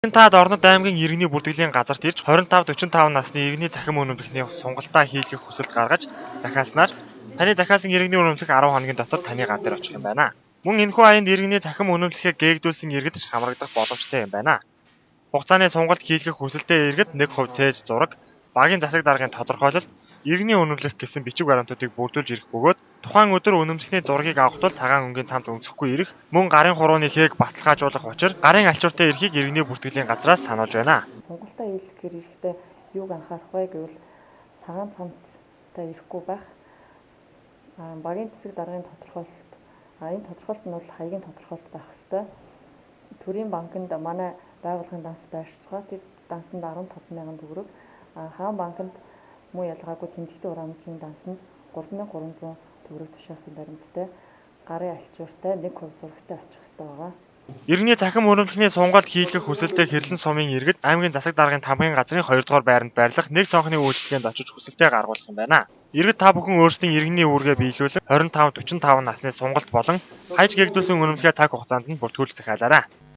Та Дорнод аймгийн иргэний бүртгэлийн газарт ирж 25 45 насны иргэний цахим үнэмлэхний сонголтоо хийлгэх хүсэлт гаргаж захиалснаар таны захиалсан иргэний үнэмлэх 10 хоногийн дотор таны гар дээр очих юм байна. Мөн энэхүү аянд иргэний цахим үнэмлэхээ гээгдүүлсэн иргэд ч хамрагдах боломжтой юм байна. Хугацааны сонголт хийлгэх хүсэлтэй иргэд 1% цээж зураг, багийн засаг даргын тодорхойлолт, иргэний үнэмлэх гэсэн бичиг баримтуудыг бүрдүүлж ирэх бөгөөд тухайн өдөр үнэмлэхний зургийг авах тул цагаан өнгийн цамц өмсөхгүй ирэх, мөн гарын хурууны хээг баталгаажуулах учир гарын алчууртай ирэхийг иргэний бүртгэлийн газраас сануулж байна. Сонголтоо хийлгэхээр ирэхдээ юуг анхаарах вэ гэвэл цагаан цамцтай ирэхгүй байх. Багийн засаг даргын тодорхойлолт, энэ тодорхойлолт нь бол хаягийн тодорхойлолт байх ёстой. Төрийн банкнд манай байгууллагын данс байршиж байгаа. Тэр дансанд 15,000 төгрөг, хаан банкнд муу ялгаагүй тэмдэгтийн хураамжийн дансанд 3,300 төгрөг тушаасан баримттай, гарын алчууртай, 1% зурагтай очих ёстой байгаа. Иргэний цахим үнэмлэхний сунгалт хийлгэх хүсэлтэй Хэрлэн сумын иргэд аймгийн засаг даргын тамгын газрын 2 дугаар байранд байрлах нэг цонхны үйлчилгээнд очиж хүсэлтээ гаргуулах юм байна. Иргэд та бүхэн өөрсдийн иргэний үүргээ биелүүлэн 25 45 насны сунгалт болон хаяж гээгдүүлсэн үнэмлэхээ цаг хугацаанд нь бүртгүүлж захиалаарай.